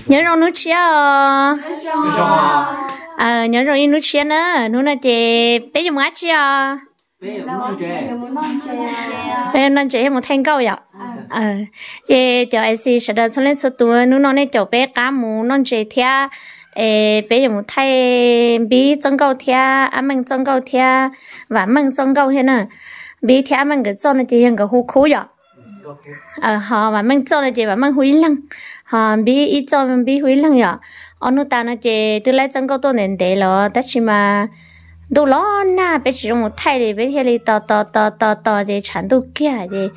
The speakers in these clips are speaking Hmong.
Nyob zoo hnub tshiab os. Nyob zoo ib hnub tshiab na. Hnub no ces peb yuav mus dab tsi os? Peb noj ntses thiab mus thaij nkauj yom? Ces cov A C sawv daws txhua leej txhua tus, hnub no nej caum peb qab mus noj ntses thiab. Es peb yuav mus thaij Npib txoj nkauj thiab Ab Meej txoj nkauj thiab Vam Meej txoj nkauj thiab na. Npib thiab Ab Meej nkawd txoj no ces yog nkawd hu khub yom? Ho Vam Meej txoj no ces Vam Meej hu ib leeg, ho Npib ib txoj Npib hu ib leeg yom. Ob hnub tas no ces twb laib txoj nkauj tuaj ntev ntev los tab sis mas ntuj los nag peb tsis zoo mus thaij li, peb thiaj li tos tos tos tos tos ces tshav ntuj kiag ces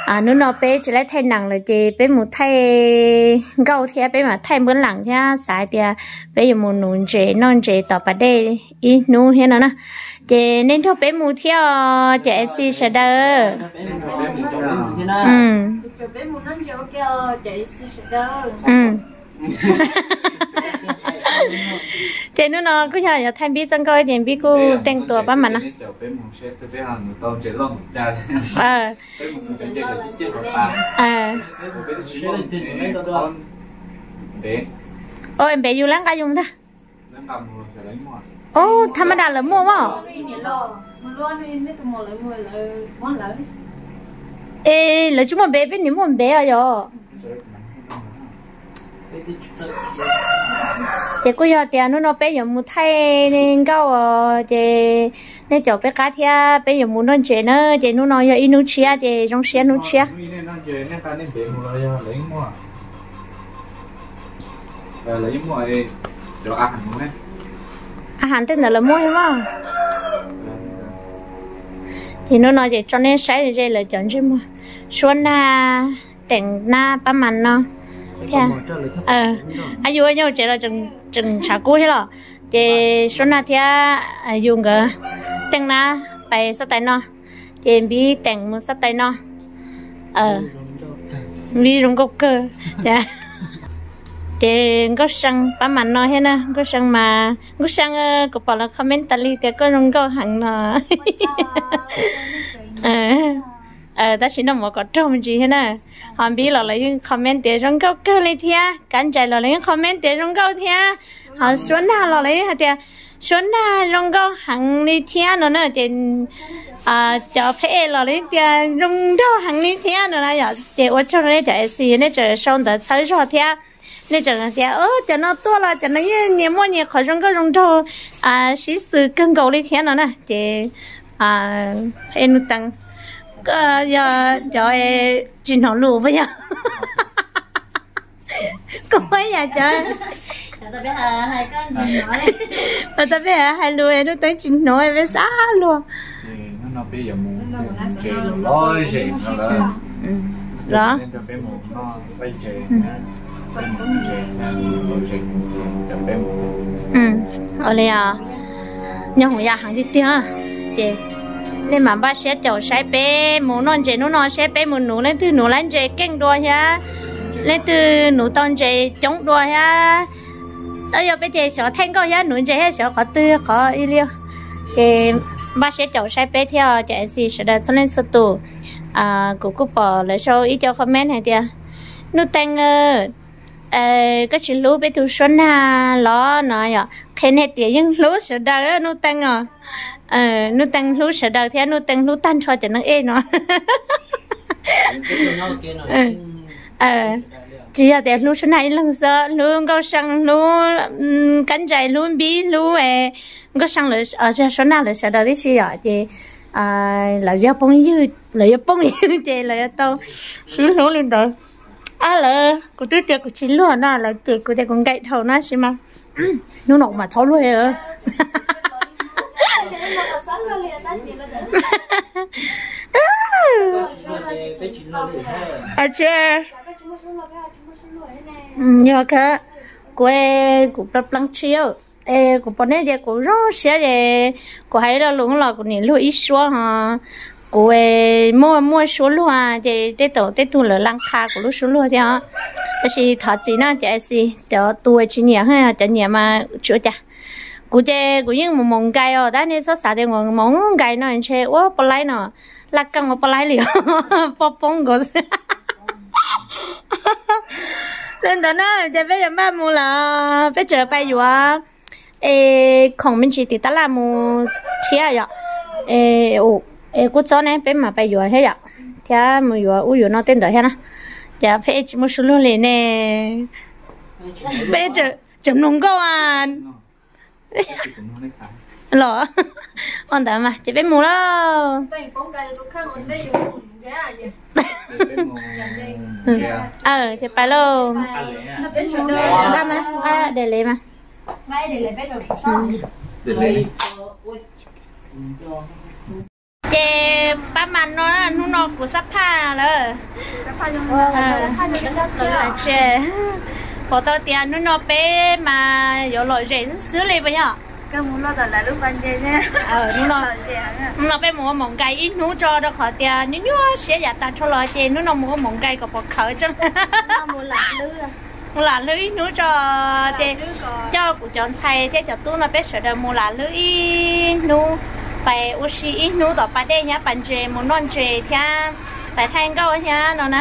hnub no peb tsis laib thaij nees lawm ces peb mus thaij nkauj thiab peb mam thaij npab lees thiab xav hais tias peb yuav mus nuv ntses noj ntses tom pas dej ib hnub thiab no na. Ces nej nrog peb mus thiab os cov A C sawv daws. Ces hnub no kuj yog yuav thaij Npib txoj nkauj ces Npib kuj teej tuas pab mas no. Npem yus lab nqa yus ntag. Ub, tham ma das lawv muaj mas. Es lawv tsis muaj npe, peb niam muaj npe os yog. Ces kuj yog tias hnub no peb yuav mus thaij nkauj os, ces nej caum peb qab thiab peb yuav mus noj ntses na, ces hnub no yog ib hnub tshiab ces zoo siab hnub tshiab. A has tej ntawd lawv muaj thiab mas. Ces hnub no ces tso nej saib ze lawv cov ntsej muag, Suab Nag, Teem Nab pab mas no thiab. Yus nyob tsev los tseem ntshav kub thiab los, ces Suab Nag thiab yus nkawd, Teem Nab pais xab tais no, ces Npib Teem mus xab tais no. Npib zoo nkauj kawg. Ces Nkauj See pab mas no thiab na, Nkauj See mas, Nkauj See, kuv pom lawv comment tas li tias koj zoo nkauj heev no. Tab sis noj mov kom raug me ntsis thiab na. Ho Npib los lawv yeej comment tias zoo nkauj kawg li thiab, Kab Nrais los lawv yeej comment tias zoo nkauj thiab. Ho Suab Nag los lawv yeej hais tias Suab Nag zoo nkauj heev li thiab no na. Ces cov phab ej los lawv yeej tias zoo nraug heev li thiab no na yom. Ces ua tsaug rau nej cov A C nej tseem sau ntawv txhawb zog thiab. Nej tseem tias cov no tuaj los cov no yeej nyias muaj nyias qhov zoo nkauj zoo nraug, sib xws kawg nkaus li thiab no na. Ces Nuj Teev, koj yog cov tsis hnov lus puas yog? Koj yam cov, tau peb hais lus Nuj Teev tsis hnov peb xav luag. Los, ua li os, nyob hoom yam heev tiag tiag. Ces nej mam npaj siab caum saib peb mus noj ntses hnub no, saib peb mus nuv leej twg nuv lab ntses keej dua thiab, leej twg nuv tau ntses coob dua thiab. Yog peb ces xyov thaij nkauj thiab nuv ntses thiab xyov qhov twg qhov ib li. Ces npaj siab caum saib peb thiab cov A C sawv daws txhua leej txhua tus. Kuv kuj pom lawv sau ib co comment hais tias, Nuj Teev, koj tsis hlub peb tus Suab Nag los no yom? Qhia nej tias yeej hlub sawv daws Nuj Teev os. Nuj Teev hlub sawv daws thiab Nuj Teev hlub tag nrho cov neeg ej no. Tsis yog tias hlub Suab Nag ib leeg xwb, hlub Nkauj See, hlub Kab Nrais, hlub Npib, hlub Nkauj See, Suab Nag lawv sawv daws tib si yom. Ces lawv yog phooj ywg, lawv yog phooj ywg ces lawv yuav tau sib hlub li ntawd. Ab, lawv, kuv twb tias kuv tsis luag no, lawv cem kuv tias kuv nkaim dhau no sis mas hnub no kuv mam txhob luag. Tsis, yog kuv, kuv pleev pleev tshis, es kuv pom nej ces kuv zoo siab ces kuv hais lo lus los kuv nim luag ib suab ho. Kuv muaj muaj suab luag ces tej tau tej tug lawv la qha kuv lub suab luag thiab os. Tab sis thov txim na cov A C, cov tus tsis nyiam, cov nyiam mas tsis ua cas. Kuv ces kuv yeej mus mus nkais os, tab nej txhob xav tias kuv mus nkais no ntshe ua poj laib no, laj keej ua poj laib li, poj poob nkaus. Li ntawd na, ces peb yuav npaj mus lawm, peb tseem pais yuav es khoom me ntsis tim tab laj mus thiab yom. Es kuj txhob ne, peb mam pais yuav thiab yom, thiab mus yuav ub yuav no tej ntawd thiab na. Ces peb tsis muaj su lug li ne, peb tseem mloog nkauj los ua ntawd mas ces peb mus lauj. Ces pais lauj. Nqa mas, nqa dej le mas. Ces pab mas no, hnub no kuv xab phaj lawm. Pom tau tias hnub no peb mas yuav lom zem xwb li puas yog? Hnub no peb mus ua maum nkais ib hnub tso, rau qhov tias nyuaj nyuaj siab yav tag nrho los ces hnub no mus ua maum nkais kom pom khawv tso. Mus lam hlwb ib hnub tso, ces coj kuv cov ntxhais thiab cov tub no peb sawv daws mus lam hlwb ib hnub, pais ua si ib hnub tom pas dej nyab pas ntses mus noj ntses thiab pais thaij nkauj thiab no na.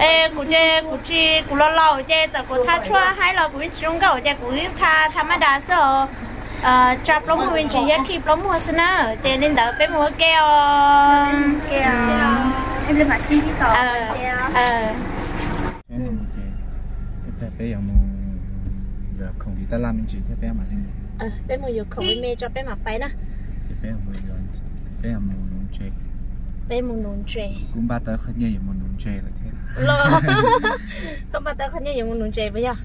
Es kuv ces kuv tsis, kuv los laus ces txawm kuv tha tshuaj haib los kuv yeej tsis zoo nkauj ces kuv tha tha mab das xwb os. Tsa plaub muag me ntsis thiab khi plaub muag xwb na. Ces li ntawd peb mus ua ke os. Peb yuav mus yuav khoom li tab laj me ntsis thiab peb mam li mus. Peb mus yuav khoom me me tso peb mam pais na. Ces peb, peb mus nuv ntses. Peb mus nuv ntses. Kuv npaj tau qhov nyiaj yuav mus nuv ntses lawm thiab. Los, koj npaj tau qhov nyiaj yuav mus nuv ntses puas yog?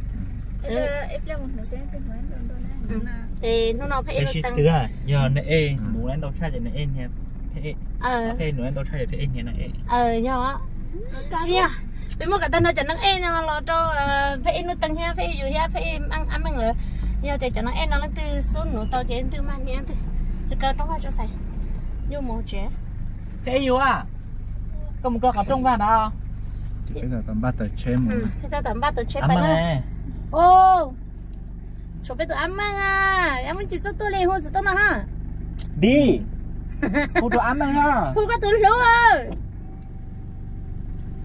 Es hnub no peb ib lub teev, yog nws ej mus ntau tshaj ces nws ej hnia, peb ej, peb ej mus ntau tshaj ces peb ej hnia nws ej. Yog, tsis yog, peb muab kom tag nrho cov neeg ej no los rau peb ib lub teev thiab peb ib yus thiab peb ib ab meej lawm. Yog tias cov neeg ej no leej twg xub nuv tau ces leej twg mag hnia leej twg. Kaw rooj vag tso xais, yuj mus tsev. Peb ib yus, koj mus kaw qhov rooj vag no. Peb tau npaj taws tsheb mus. Peb tau npaj taws tsheb pais na. Tshuav peb tus ab meej, ab meej tsis txawj tuaj li, hu xov tooj no ha. Vim, hu rau ab meej no. Hu koj tus hlub.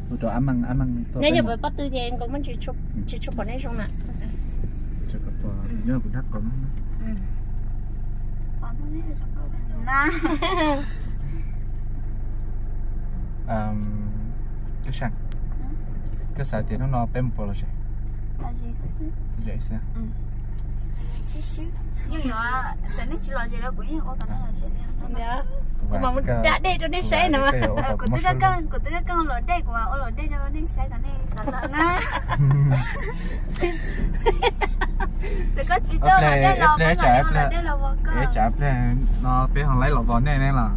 Hu rau ab meej, ab meej tuaj. Neb nyuam qhuav pob tw ces nkawd muab tsis tshua pom nej zoo na. Nyob kuv dab qau. Koj xav tias hnub no peb mus pom los ze? Los ze xwb. Yeej yuav, txawm nej tsis los ze los kuv yeej ua kom nej los ze. Kuv mam mus da dej rau nej saib no. Kuv twb, kuv twb koj los dej, kuv mam ua los dej rau nej saib kom nej xav lawm na. Txawm koj tsis txawj los dej los, peb los ua los dej los ua koj. Tsam pliag no peb ho laib los vos nej ne los.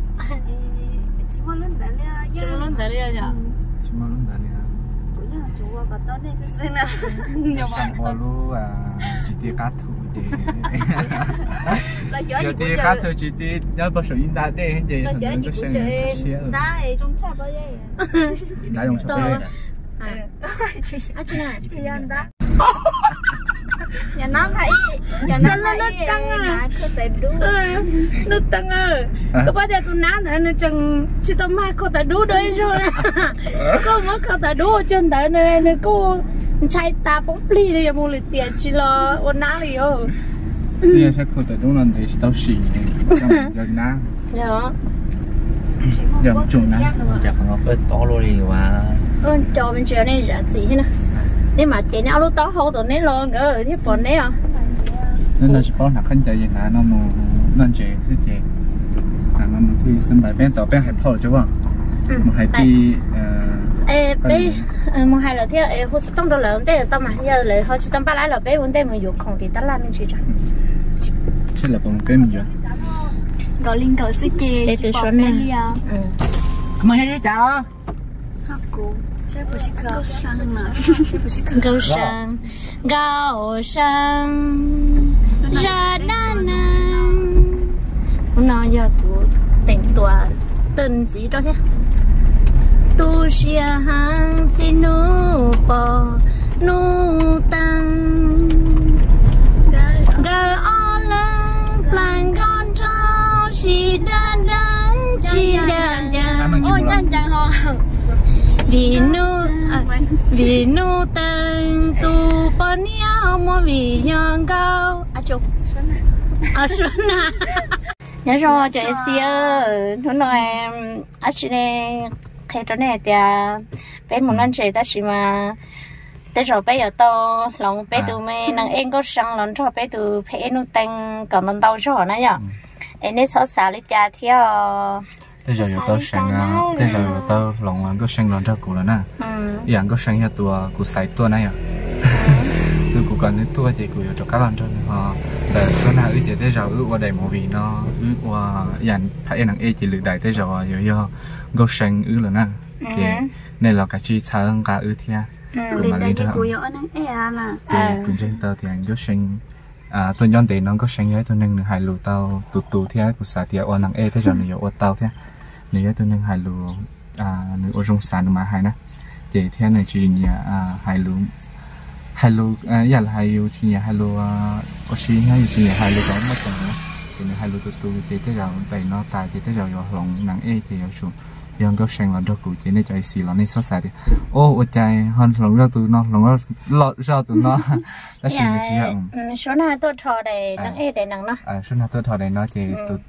Tsis muaj lub ntawd li, tsis muaj lub ntawd li. Kuv yeej tsuas ua kom tau nej xwb xwb na. Ua lub tsis ti qab thu ces, yog ti qab thu tsis ti nyob pag saum ib nta dej ces ntab zoo tshaj peb. Nub teeb, koj paub tias tus nab ntawd nws tseem tsis tau mag khau tawv dub dua ib zaug na. Koj muab khau tawv dub ua cog ntawd nws kuj ntshai tas poob plig li, yuav mus lwm tiam tsis los ua nab li os. Khau tawv dub no ntev tsis tau sim, nab. Yog tsuj nab, cas qhov no pawg tob luaj li as. Cov me ntsis nej zam txim thiab na. Nej mam cev nej ob lub taub hau tom neb los nkawd thiaj pom neb os. Neb no tsis paub hnav khaub ncaws ces hnav no mus noj ntses xwb ces hnav no mus thiaj xab npais. Peb tom peb hais phauj tso, mus hais ti, peb mus hais lawm thiab hu xov tooj rau lawv ua ntej tau mas, yog lawv ho tsis tau npaj laib los peb ua ntej mus yuav khoom tim tab laj me ntsis tso. Seb lawv puas mus peb mus yuav. Nkaus li nkaus xwb ces tsis pom peb li os. Mus yog li cas los? Nkauj Sang, Nkauj Sang, zaj dab neeg. Hnub no yog kuv teem tuas tawm ntxiv rau thiab. Tu siab heev txij hnub pom hnub teev, nkawd ob leeg plaag nkauj nraug sib dab deev tsis ncaj ncees. Vim hnub, Vim Nuj Teem tus poj niam muaj vim yog nkauj. Nyob zoo cov ej xi, hnub no dab tsi ne, qhia rau nej hais tias peb mus noj ntses tab sis mas tej zaum peb yuav tau hloov peb tus me neeg ej Nkauj See los nrog peb tus phab ej Nuj Teem kom ntau ntau zog na yom. Es nej txhob xav li cas thiab. Tej zaum yuav tau seev, tej zaum yuav tau hloov Nkauj See los nrog kuv lawm na. Ib yam Nkauj See yog tus kuv xaiv tuaj na yom. Tus kuv kom nws tuaj ces kuv yuav rov qab los nrog nws ho. Ntawm tuaj nag wb ces tej zaum wb ua daim movie no, wb ua ib yam phab ej neeg ej ces lwm daim tej zaum yuav yog Nkauj See wb lawm na. Ces nej los kav tsij txhawb nqa wb thiab. Kuv mam li nrog. Ces kuv ntseeg tau tias Nkauj See tuaj nyob ntev no Nkauj See yog ib tug neeg nws hais lus tau tus tus thiab kuv xav tias ua neeg ej tej zaum nws yuav ua tau thiab. Nws yog ib tug neeg hais lus, nws ua zoo xav nws mam hais na. Ces thiab nws tsis nyiam hais lus, hais lus ib yam li hais yus tsis nyiam hais lus ua si thiab yus tsis nyiam hais lus kom muaj ceem na. Ces nws hais lus tus tus ces tej zaum daim no tas ces tej zaum yuav hloov neeg ej ces yuav tsum yog Nkauj See los nrog kuv ces nej cov ej xi los nej txhob xav tias, o, ua cas ho hloov zoj tus no, hloov zoj tus no. Tab sis nws tsis yog. Suab Nag tuaj rho daim neeg ej daim neeg no. Suab Nag tuaj rho daim no ces tus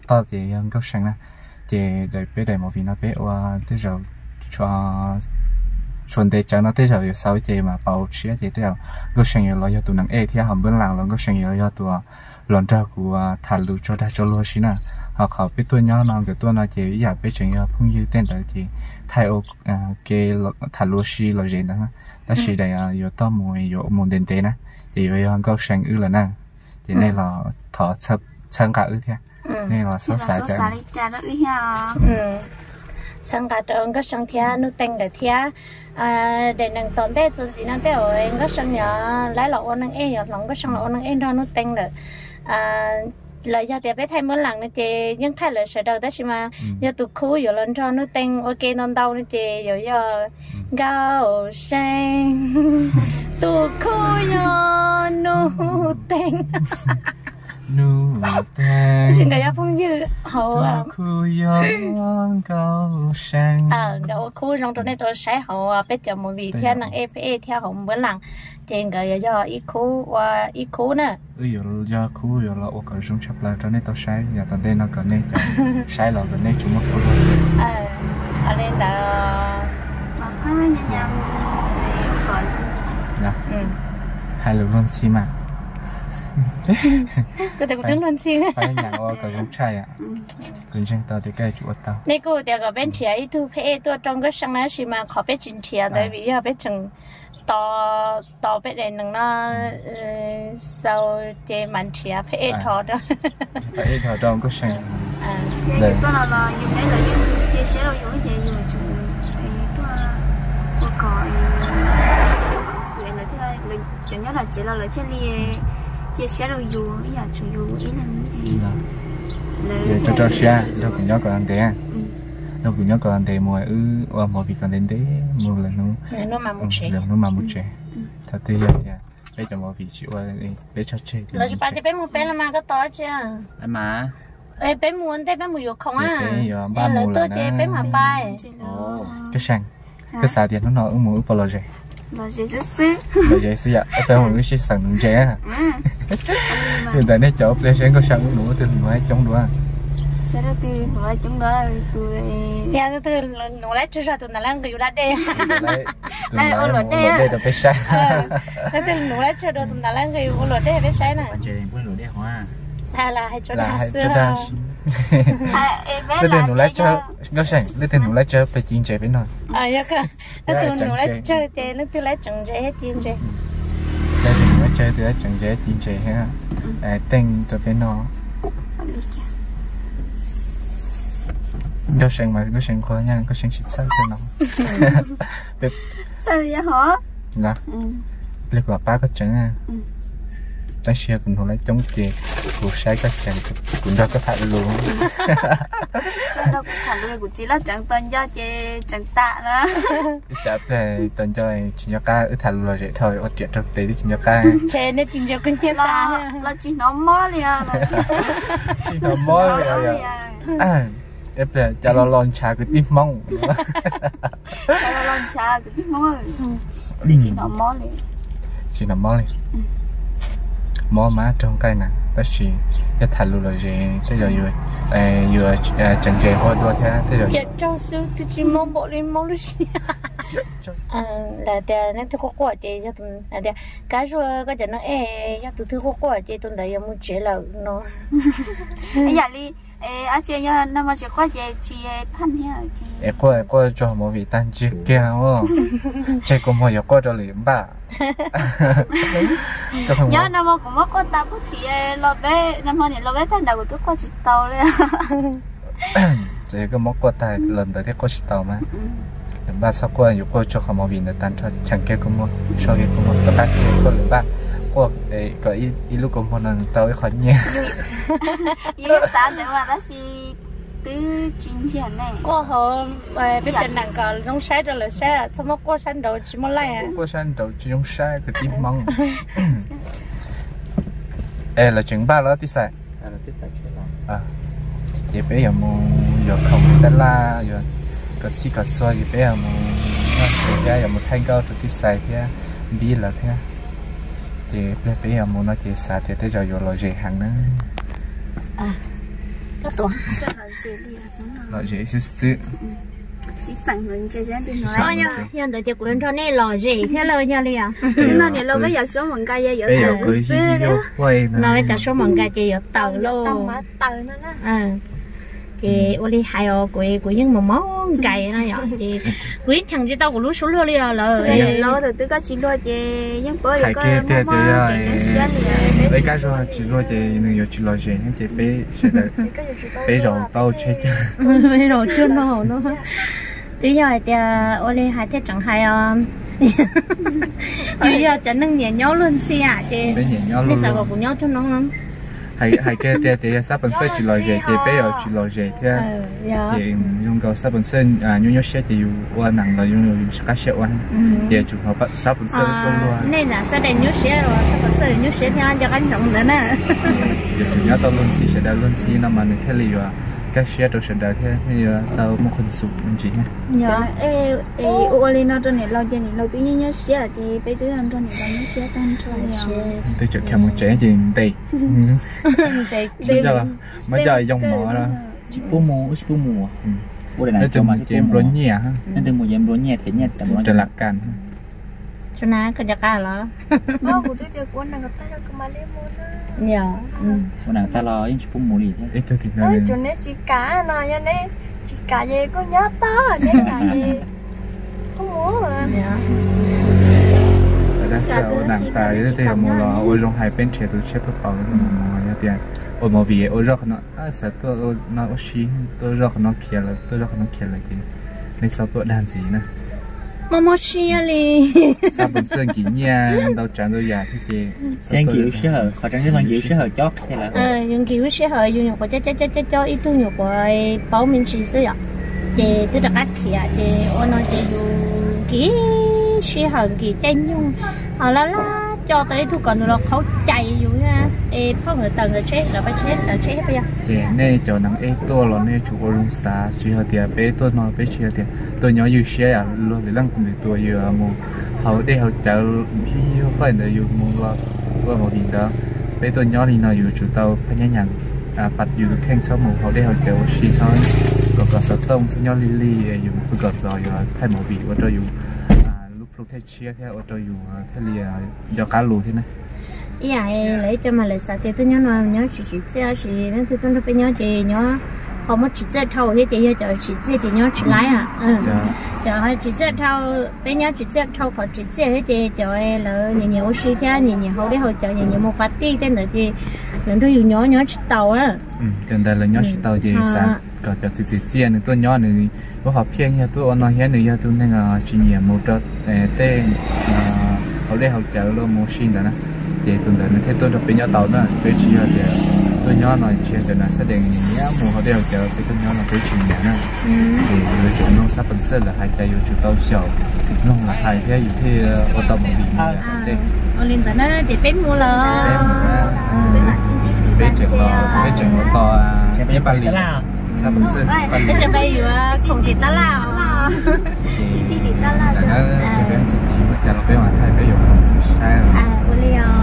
toj ces yog Nkauj See na. Ces daim peb daim movie no peb ua tej zaum tshuav ntev tsawv no tej zaum yuav xaus ces mas pauv tshiab ces tej zaum Nkauj See yuav los yog tus neeg ej thiab ho npab las los Nkauj See yuav los yog tus los nrog kuv tham lus tso dag tso luag si na. Ho qhov peb tuaj nyob no nkawd tuaj no ces ib yam peb tseem yog phooj ywg tej ntawd ces thaij ua ke tham lus si lom zem ntawd na. Tab sis daim yuav toj mus yuav mus ntev ntev na, ces yuav yog Nkauj See wb lawm na. Ces nej los thov txhawb nqa wb thiab, nej los txhob xav li cas. Txhawb nqa rau Nkauj See thiab Nuj Teem lawm thiab. Daim neeg tom ntej txuas ntxiv no tej zaum Nkauj See yuav laib los ua neeg ej, yuav hloov Nkauj See los ua neeg ej nrog Nuj Teem lawm. Los yog tias peb thaij npab las no ces yeej thaij lawv sawv daws tab sis mas yog tus khub yuav los nrog Nuj Teem ua ke ntau ntau no ces yuav yog Nkauj See, tus khub yog Nuj Teem. Nuj Teem, tab sis nkawd yog phooj ywg hauv, tus khub yog Nkauj See. Nkawd ua khub zoo rau nej tau saib hauv peb cov movie thiab neeg ej phab ej thiab hauv npab las. Ces nkawd yuav yog ib khub ua ib khub na. Wb yuav yog khub yuav los ua kom zoo tshaj plaws rau nej tau saib, yav tom ntej no kom nej cov saib los kom nej tsuas muaj fun. Li ntawd, hais lus luag ntxhi mas. Kuv twb luag ntxhi, ua kom zoo tshaj yom. Kuv ntseeg tau tias koj yuav tsum ua tau. Nej kuj tias kom peb nrhiav ib tug phab ej tuaj rau Nkauj See na tab sis mas qhov peb tsis nrhiav ntawd vim yog peb tseem tos peb daim neeg no xaus ces mam nrhiav phab ej dhos rau, phab ej dhos rau Nkauj See. Yus tuaj no los yus peb lawv yeej cia siab rau yus ces yus tsum tuaj ua kom xwm lawv thiaj, cov nyob tom tsev los lawv thiaj li cia siab rau yus ib yam tshuav yus ib leeg. Ces rau rau siab nrog kuv nyob kom ntev, nrog kuv nyob kom ntev mus wb ua movie kom ntev ntev mus lawm hnub, lawm hnub mam mus tsev. Thaum twg yog tias peb cov movie tsis ua, peb tso tseg, peb mus peb los mas koj tos tsi. Peb mus ua ntej peb mus yuav khoom a, lawv tuaj ces peb mam pais. Nkauj See, koj xav tias hnub no wb mus wb puas lom zem? Lom zem xwb yom, peb mus wb sib xeem nuv ntses. Li ntawd nej cov ua pliag seb Nkauj See wb nuv leej twg nuv coob dua. Yog leej twg nuv laib tsawg zog tus ntawd lawv nqis yus da dej. Ua luam dej rau peb saib. Leej twg nuv laib tsawg dua tus ntawd lawv nqis ua luam dej peb saib na. Leej twg nuv laib tsawg, Nkauj See, leej twg nuv laib tsawg peb ci ntses peb noj. Leej twg nuv laib tsawg ces leej twg laib tseem ntses ci ntses. Leej twg nuv laib tsawg tus laib tseem ntses ci ntses thiab. Teej rau peb noj. Nkauj See mas Nkauj See nquag nyaj, Nkauj See tsis txhawj tej no. Txhawj yog hov. Pliag kuv mam pab koj tseev. Tab sis yog kuv nuv laib coob ces kuv saib koj tseev, kuv nrog koj tham lus. Tham lus kuv tsis loj tseev, tos nco ces tseev tas na. Ib tsam pliag tos nco tsis nco qab, wb tham lus lom zem dhau ua riam rau tes twb tsis nco qab. Ces nej ci ntses kuv nyiam tas. Los tsis hnov mob li os. Tsis hnov mob li os. Ib pliag cas los los ntshav kwv tib Hmoob. Los los ntshav kwv tib Hmoob, twb tsis hnov mob li. Tsis hnov mob li. Mob mas raug nqaij na, tab sis yog tham lus lom zem tej zaum yuav tseem ntse ua dua thiab tej zaum. Ces raug xwb twb tsis mob npaum li mob lub siab. Lawv tias neeg twg quaj quaj ces yog tus, tias Kab Zuag koj cov neeg es yog tus twg quaj quaj ces tus ntawd yuav mus tsev lawm no. Yam li, ab tsi yog nag hmo tsis quaj ces tsis phaj niag. Es quaj quaj tso movie tag ntsiag kiag, tseg kua muag yuav quaj rau lwm npaj. Nyob nag hmo kuv muab quaj tas pub tim los peb, nag hmo niam los peb tag nrho kuv twb quaj tsis tau li. Txawm yog koj muab quaj tag los ntawd thiab quaj tsis tau mas. Lwm npaj txhob quaj, yus quaj tso qhov movie ntawd tag nrho, cheem kiag kua muag, so kiag kua muag, rov qab quaj lwm npaj, quaj kom ib lub kua muag no tau ib qho nyiaj. Yus xav ntawd mas tab sis twb tsis ntsiag ne. Quaj hauv peb cov nees kom zoo saib rau lawv saib, txhob muab quaj sab nraud tsis muaj laij. Quaj sab nraud tsis zoo saib kwv tib Hmoob. Es lawv tseem npaj lawm tij Xais. Ces peb yuav mus yuav khoom tab laj, yuav kom txhij kom txhua ces peb yuav mus noj tshais thiab yuav mus thaij nkauj rau tij Xais thiab Npib lawv thiab. Ces pliag peb yuav mus no ces xav tias tej zaum yuav lom zem heev na. Lom zem xwb xwb. Yog ntawd ces kuv yuav nrog nej lom zem thiab los yog li os. Peb yuav kwv ib lub huaj no, peb cov suab mos nkais ces yuav tawm lauj. Ces ua li hais os, kuv yeej mos mos nkais no yom, ces kuv yeej cheem tsis tau kuv lub suab luag li os lawm. Hais kiag tiag tias yog peb Kab Zuag tsis luag ces nws yuav tsis lom zem thiab ces peb sawv daws, peb zaum tau tsheb caag. Peb zaum cuag no no. Twb yog hais tias ua li hais thiaj tseem hais os, yus yog cov neeg nyiam nyob luag ntxhi ces nej xav kom kuv nyob cuag no. Hais kiag tiag tias yog xab pov xwb tsis lom zem ces peb yuav tsis lom zem thiab. Ces zoo nkaus xab pov xwb nyob nyob siab ces yus ua neeg los yus tsis qab siab ua. Ces tsum hnov xab pov xwb luag. Nej ntawd xab dais nyob siab, xab pov xwb nyob siab thiab nco qab ntsoov ntawd na. Yuav tsum nyob tau luag ntxhi, sawv daws luag ntxhi no mas nws thiaj li yuav kaj siab rau sawv daws thiab thiaj yuav tau muaj khuj xum ntsis thiab. Ua li no rau niam laus ces niam laus twb yeej nyob siab ces peb twb nrog niam laus nyob siab tag nrho li. Twb tseem khiav mus tsev ces ntes. Muab coj yoo mov. Tsis pub mus, tsis pub mus. Leej twg mus ces nplua nyiaj, leej twg mus ces nplua nyiaj, them nyiaj rau laj kas. Tsuas na koj cov qab los. Ua neeg tag los yeej tsis pub mus li thiab. Ib tug tim no, neb tsis kam no yog neb tsis kam ces kuj nyob toj, neb kam ces kuj mus. Lawv dab xav ua neeg tas yog tej yog mus los ua zoo hais peb nrhiav tus tshiab tuaj pauv mus, yog tias ua movie ua zoj qhov no, xav tuaj no ua si, tuaj zoj qhov no khiav lawm, tuaj zoj qhov no khiav lawm ces nej txhob tuaj dag ntxiv na. Mob mob siab li. Xab pov xwb nkim nyiaj ntau tsav ntau yam thiab ces nkim lub sij hawm, qhov tseem ceeb los nkim lub sij hawm cob qhia lawv. Yus nkim lub sij hawm yus nyuam qhuav cob cob cob cob ib tug nyuam qhuav paub me ntsis xwb yom, ces twb rov qab khiav ces ua no ces yus nkim sij hawm nkim caij nyoog, ho laj laj coj tau ib tug kom nws los qhaub cais yus thiab es phauj nkawd tawm nkawd tsheb lawv pab tsheb lawv tsheb pab yog. Ces nej cov neeg ej tuaj los nej tsum ua zoo xav, tsis hais tias peb tuaj no peb tsis hais tias tuaj nyob ywj siab luag lwm leej lwm tus yuav mus haus dej haus cawv, pib qoj ntawd yus mus los ua movie ntawd. Peb tuaj nyob li no yus tsum tau phaj nyab nyam, pab yus tus kheej txhob mus haus dej haus cawv ua si, txhob kom kom xov tooj, txhob nyob lig lig, yus mus pw kom txog yuav thaij movie ua rau yus lub plhu thiaj tshiab thiab ua rau yus thiaj li nco qab lus thiab na. Ib yam lawv ib co mas lawv xav tias tuaj nyob no nyob tsis tsim txiaj, tab sis leej twg tuaj nrog peb nyob ces nyob ho muab tsim txiaj dhau thiab ces yog cov tsim txiaj ces nyob tsis laib. Cov tsim txiaj dhau, peb nyob tsim txiaj dhau qhov tsim txiaj thiab ces cov lawv nyiam nyiam ua si thiab nyiam nyiam haus dej haus cawv, nyiam nyiam mus pas tij tej ntawd ces lawv nrog yus nyob nyob tsis tau. Cov ntawd lawv nyob tsis tau ces xav kom cov txiv txiv txiaj nws tuaj nyob, nws lub hom phiaj yog tuaj ua no thiab nws yog tus neeg tsis nyiam mus rau tej haus dej haus cawv los mus ua si ntawd na, ces tus ntawd nws thiaj tuaj nrog peb nyob tau na. Peb tsis yog tias tuaj nyob no tsis yog cov neeg xab dais nyiam mus haus dej haus cawv, peb tuaj nyob no peb tsis nyiam na. Ces yuav tsum mloog xab pov xwb lawv hais cas, yuav tsum tau xyaum mloog lawv hais thiab yus thiaj ua tau movie. Ua li ntawd na ces peb mus lawm. Peb tseem los, peb tseem los tos peb paj lis. Peb tseem peb yuav khoom tim tab laj os. Peb mus cas los peb mam thaij peb yuav khoom saib. Ua li os.